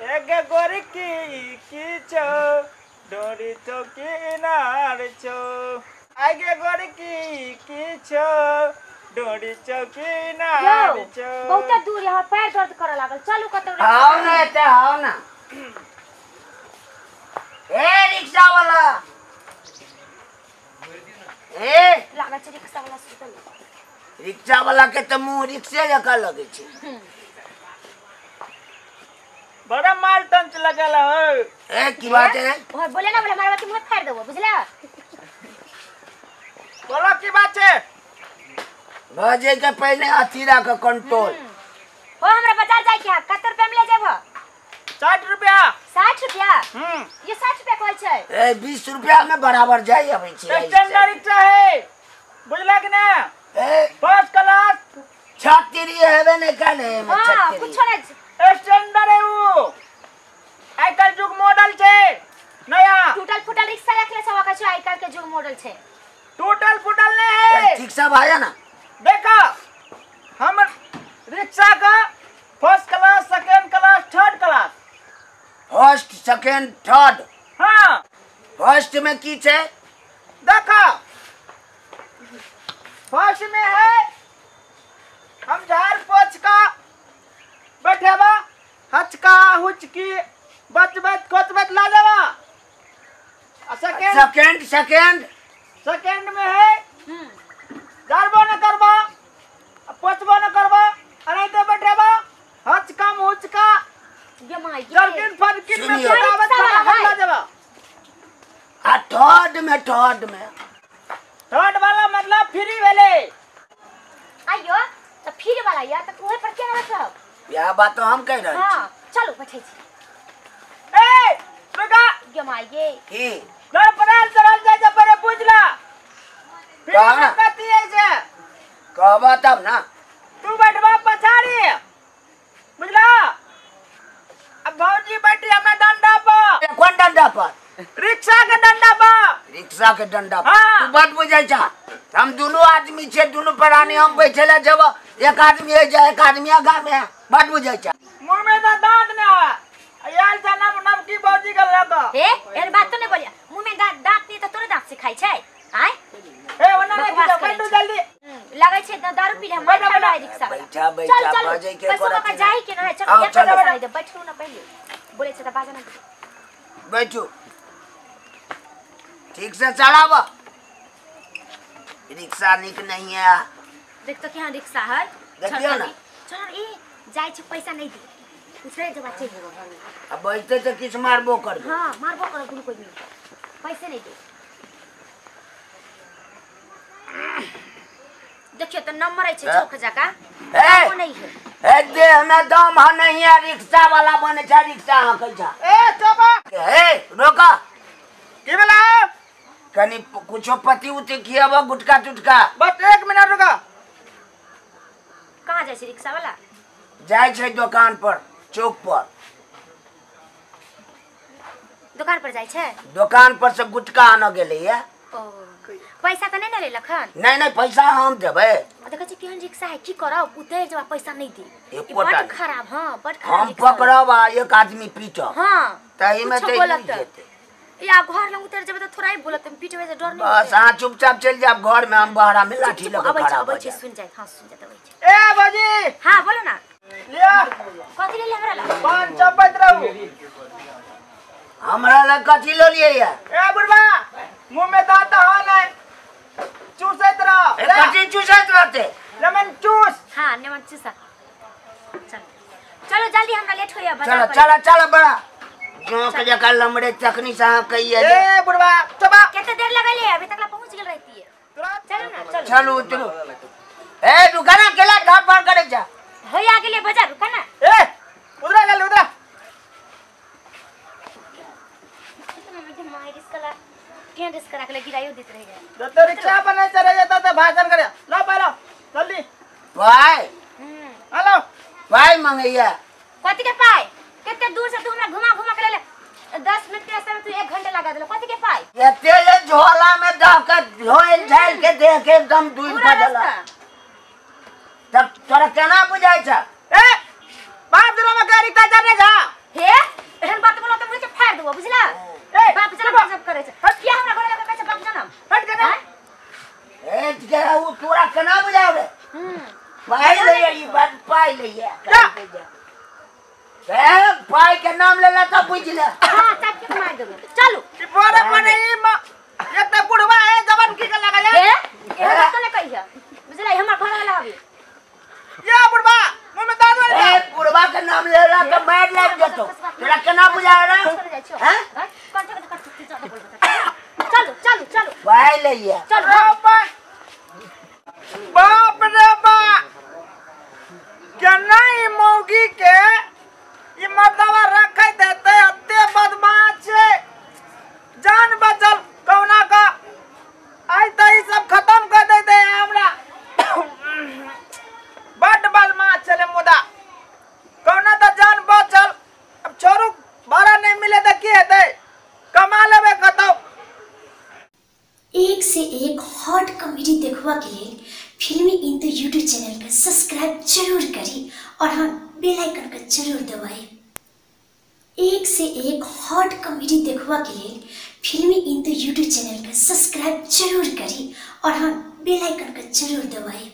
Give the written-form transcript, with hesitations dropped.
एक गोरी की छौ डोरी छौ की इनार छौ आगे गोरी की छौ डोरी छौ की इनार छौ। बहुत दूर यहाँ पैर दर्द करे लागल चलू कतौ। आओ ना एते आओ ना। ए रिक्शा वाला ए लागल छै रिक्शा वाला सुतल। रिक्शा वाला के त मुंह रिक्शे जका लगे छै। बड़ा माल तंच लगल हो। ए की बात है? और बोले ना बोले मारबा के मुंह फाड़ देबो बुझला। बोलो की बात छै? बजे के पहले अथी राख कंट्रोल। हो हमरा बाजार जाय के है कत रुपया में ले जेबो? 60 रुपया। 60 रुपया? ये 60 रुपया कहै छै। ए 20 रुपया में बराबर जाय आबै छै। स्टैंडर्ड रिक्शा है बुझला कि ना? ए फर्स्ट क्लास छात्री हेबे नै काने में छात्री। हां कुछो नै स्टैंडर्ड है वो। आजकल जुग मॉडल छै नया। टूटल फूटल रिक्शा रखले छै ओका छै आजकल के जुग मॉडल छै। टूटल फूटल नहीं है। ठीक सब आया ना। देखा हम रिक्शा का first class second class third class. First second third. हाँ फर्स्ट में की छै? देखा फर्स्ट में है हम झाड़ पोछ का बैठेबा हचका हुचकी बच बच खोच बच ला Java. Second second second second में है झाड़बो न करबा पोछबो न करबा अनाइते बैठेबा हचका मुचका जर्किन फर्किन में फटाफट ला जावा। आ थर्ड में थर्ड वाला मतलब फ्री भेले। आइयो त फ्री वाला या त ओहे पर केना बैठब? यह बात तो हम कह रहल छी। हां चलू बैठै छी। ए रुका गमाइए की दर पराल चढ़ल जाय छै परे बुझला। फ्री में कथी है छै? कहबा तब ना। तू बैठबा पछाड़ी बुझला। अब भौजी बैठी हमरा डंडा पर। कोन डंडा पर? रिक्शा के डंडा पर। रिक्शा के डंडा पर। हाँ। तू बात बुझै छा? हम दोनों आदमी छे दोनों प्राणी हम बैठेला जब एक आदमी है जा एक आदमी आगा में बात बुझै छा। मुंह में तो दांत ना है यार जना नम की भौजी के लगा। ए एहन बात तो नहीं बोलिया। मुंह में दांत दांत नहीं त तोरे दांत से खाई छै। आय ए ओना नहीं बैठू जल्दी। लगै छै दारू पी ले हम बैठा बैठा रिक्शा वाला। बैठा बैठा बजै के पैसो का जाई के न है। चलो एक पैसा दे बैठू ना पहले बोले छै त बाजा ना बैठू ठीक से चलाव। रिक्शा निक नहीं है। देख तो क्या रिक्शा है। देखियो ना। चल ए जाय छै पैसा नहीं दे उसरे जब चल जेबो। अब बैठते तो किछ मारबो करबो। हां मारबो करब कोनो कोई नहीं पैसे नहीं दे। देखियो तो नंबर है चौक जका ए नहीं है। ए दे हमें दम है नहीं है रिक्शा वाला बने छै रिक्शा हकै छै। ए चोबा ए रोका की भेला? कनी कुछो पति उति खियाबो गुटका टुटका। बस 1 मिनट रुका। कहाँ जाय छै रिक्शा वाला? जाय छै दुकान पर चौक पर। दुकान पर जाय छै? दुकान पर से गुटका आन गेलै या। ओ पैसा त नहीं न लेलक हन? नहीं नहीं पैसा हम देबै। देखै छी केहन रिक्शा है की करब उतर जब पैसा नहीं दे। एकोटा बड खराब। हां बड खराब। हम पकड़ब आ एक आदमी पीटब। हां तही में त या घर लंग उतर जेबै त थोड़ा ही बोलत पीटबै से डर नहीं। बस हां चुपचाप चल जाब घर में हम बहरा में लाठी लगा खड़ा अबै छै सुन जाय। हां सुन जाय अबै छै। ए भौजी हां बोलो ना। लिया कथि ले हमरा ला? पान चपैत रहू। हमरा लग कथि ल लिए या? ए बुढ़बा मुंह में दांत हो नहीं चूसैत रह। कथि चूसैत रहते? लेमन चूस। हां लेमन चूसा। चल चलो जल्दी हमरा लेट होया बाजार। चलो चलो चलो बड़ा जोक जका लमड़े चखनी सा कहिए। ए बुढ़वा चबा कितने देर लगले अभी तक ला पहुंच गेल रहती है। चलो ना चलो चलो उतरो। ए रुका ना केला ढाप पार करे जा। हो आ गेले बाजार रुका ना। ए उधर गेल उधर। इतना में मार इसका ला केन रिस्क रखले गिरायो देत रह जाए। जब तो रिक्शा पर नहीं चढ़े जाता तो भाषण करे। लो पहलो जल्दी भाई। हेलो भाई मंगैया कथि के पाई? कितने दूर से तू हमरा घुमा घुमा के ले 10 मिनट के रास्ता में तू 1 घंटा लगा देला। कथि के पाई? एते जे झोला में दह के झोल झाल के देह के एकदम दूर पूरा भऽ देला। रास्ता। तब तोरा केना बुझाइ छ? ए बाप दुरा में गाड़ी का चढ़ने जा। हे लइया ए पाई के नाम लेला त बुझ ले। हां चाप के मार देबो। चलू ई बोरे बने ई एक त बुढ़वा है जबन की के लागल है। ए बात न कहिया बुझलै, हमर घर वाला हबे। ये बुढ़वा मुंह में दांत वाला। ए बुढ़वा के नाम लेला त मार लाग जतो। तोरा केना बुझा रे? हैं चलो चलो चलो पाई लइया। चल बाप रे बाप, केना ई मौगी के ई मर्दवा रखे देते, अते बदमाश छै। जान बचल कौना का, आइ त ई सब खत्म कर देते हमरा। बड बदमाश छले मुदा कौना त जान बचल। अब छोरू भाड़ा नहीं मिले त की हेतै, कमा लेबै कतौ। एक से एक हॉट कॉमेडी देखवा के लिए फिल्मी इंदु यूट्यूब चैनल का सब्सक्राइब जरूर करी और हाँ बेल आइकन का जरूर दबाएं। एक से एक हॉट कॉमेडी देखवा के लिए फिल्मी इंदु यूट्यूब चैनल का सब्सक्राइब जरूर करी और हाँ बेल आइकन का जरूर दबाएं।